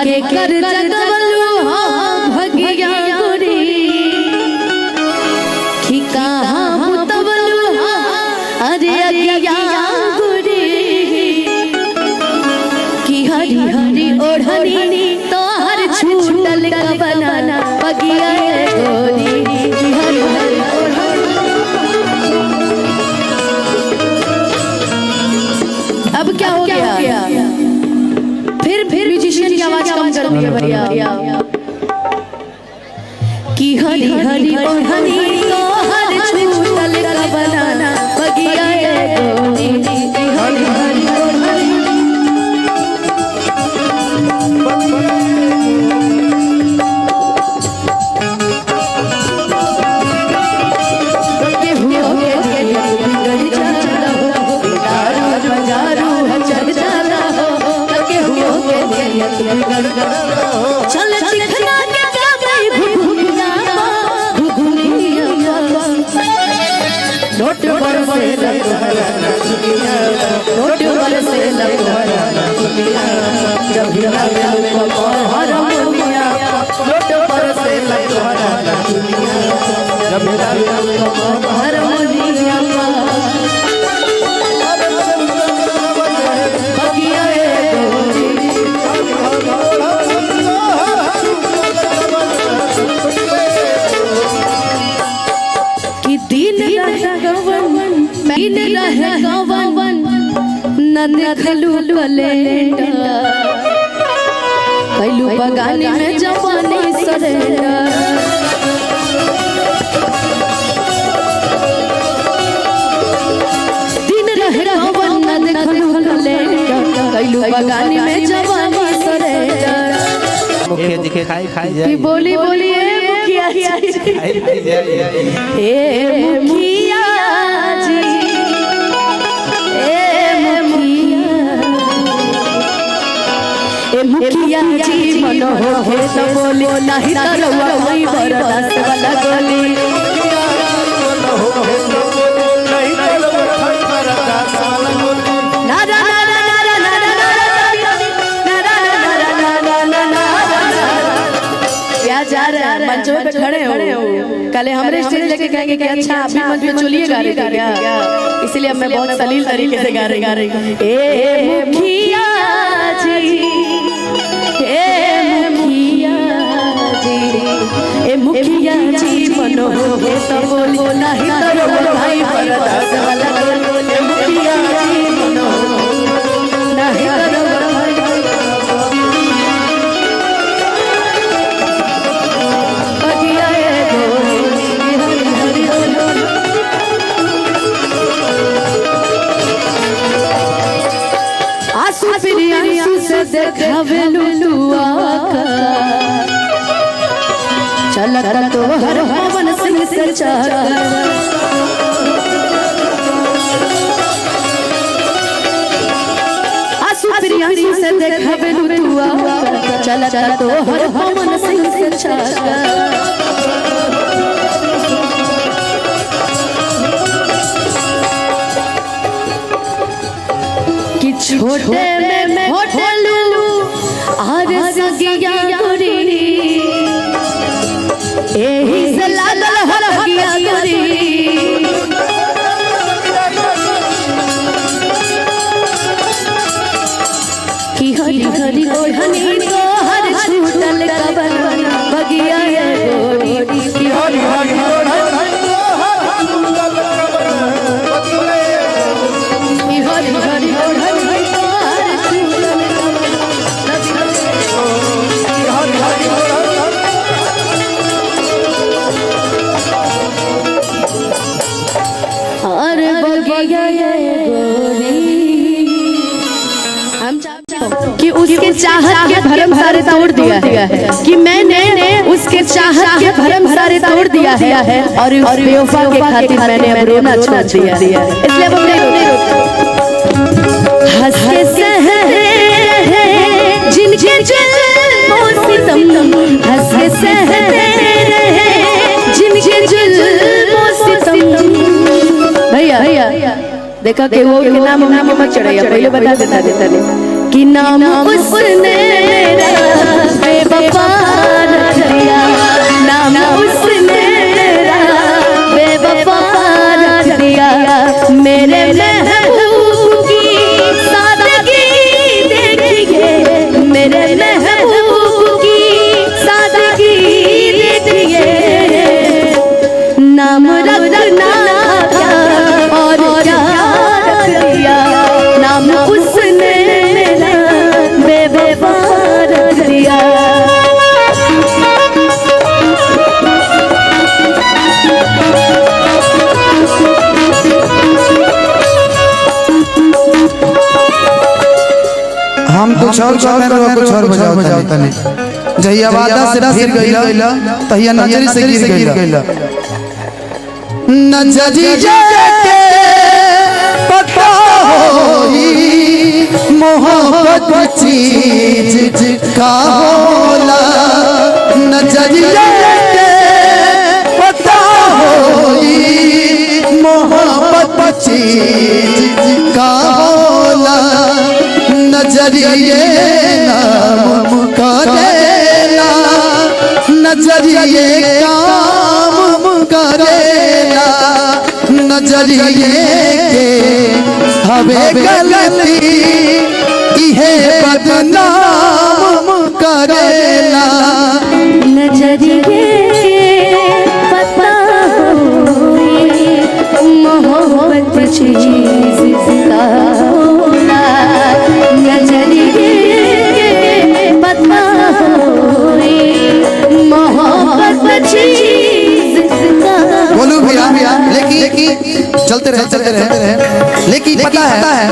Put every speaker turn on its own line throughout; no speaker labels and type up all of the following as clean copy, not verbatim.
के कर जगवलू हाँ भगिया गोरी कि कहाँ मुतवलू हाँ अरे अगिया गोरी कि हरी हरी ओढ़नी तोहर छूटल कबना बगिया गोरी कि हरी हरी ओढ़नी। अब क्या हो गया? फिर म्यूजिशियन की आवाज कम कर दिया भैया। कि हरी हरी ओढ़नी तोहर छूटल कबना बगिया गोरी कि हरी हरी ओढ़नी। चल चिखना के गावे घुघुनिया घुघुनिया नोट पर से नोट पर से जब हरमुनिया नोट पर से हरमुनिया बगिया कि दिन रहे दिन रहे गवन न देखलू कैलेंडर कैलू बगानी में जवानी सरेंडर। दिन रहे गवन न देखलू कैलेंडर कैलू बगानी में जवानी सरेंडर।
मुखिया जी खाई खाई जाए
बोली बोली ए मुखिया जी
खाई खाई जाए
ए मुखिया जी ए मुखिया ए मुखिया जी मन होखे त बोली नाही त रउआ कोई बरदास वाला गोली। नारा नारा नारा नारा नारा नारा नारा नारा नारा क्या जा रहा है? मंचों पे खड़े हो कल हमरे स्टेज लेके कहेंगे कि अच्छा आप भी मंच पे चलिए गा रहे थे क्या, इसलिए अब मैं बहुत सलील तरीके से गा रही हूँ। ए मुखिया जी ए मुखिया जी ए मुखिया जी मनो हो तो बोली नहीं तो रो भाई परदास वाला गोली। ए मुखिया जी मनो नहीं तो रो भाई बगिया गोरी हरी हरी ओढ़नी। आंसू प्रियांशु से देखावेलू लुआ का चलत तो हर पवन सिंह से चाकर। आंसू प्रियांशु से देखावेलू लुआ का चलत तो हर पवन सिंह से चाकर। कि छोटे में होटलू आर सगिया गोरी एही से लागल हर हगिया गोरी। कि हरी हरी ओढ़नी तोहर छूटल कबन बगिया गोरी कि हरी हरी कि हरी हरी ओढ़नी तोहर छूटल कबन और बगिया गोरी। हम कि उसके चाहत के भरम सारे तोड़ दिया है कि मैंने उसके चाहत के भरम सारे तोड़ दिया है और उस बेवफा के खातिर मैंने अब रोना छोड़ दिया है, इसलिए अब हम नहीं रोते। हंस के सहते रहे जिनके जुल्मों सितम, हंस के सहते रहे जिनके जुल्मों सितम। भैया भैया देखा कि वो के नाम हमने मत चढ़ाया, पहले बता देता देता नहीं कि नाम उसने मेरा
कुछ और कहते हैं, कुछ और बजाओ तने। जहिया वादा से फिर गइला तहिया नजरी से गिर गइला। नजरी के पता होई मोहब्बत चीज का होला, नजरिए के पता होई मोहब्बत चीज का होला, नजरिए नाम करेला, नजरिए काम करेला, नजरिए के हवे गलती इहे बदनाम करेला।
नजरिए के पता होई मोहब्बत चीज का होला, नजरिए के पता होई मोहब्बत चीज का।
बोलू भैया, लेकिन चलते रहे चलते रहे, लेकिन पता है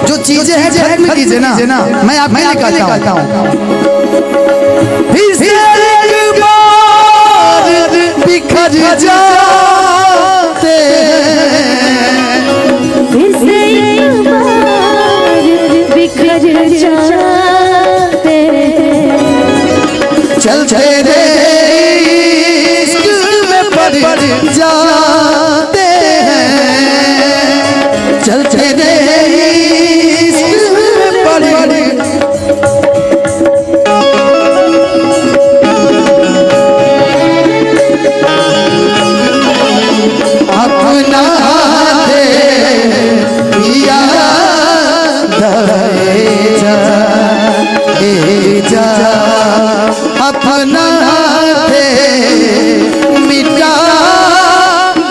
जो चीजें हैं खत्म कीजिए ना, मैं आपके लिए कहता हूँ। फिर से एक बार बिखर जाते हैं,
फिर से एक बार बिखर जाते हैं,
चलते रे इश्क में पड़ जाते हैं, चलते रे इश्क में पड़। अपना दे पिया दे जा, अपना दे मिटा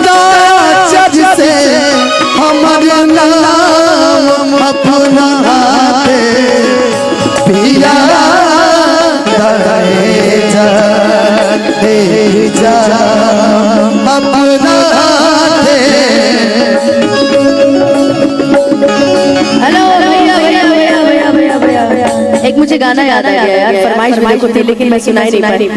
दाचर से हमर नाम, अपना दे पिया दे जा, अपना दे।
हेलो भैया भैया भैया भैया भैया भैया, एक मुझे गाना याद आ गया यार, फरमाइश मेरे को थी लेकिन मैं सुनाई नहीं पाई।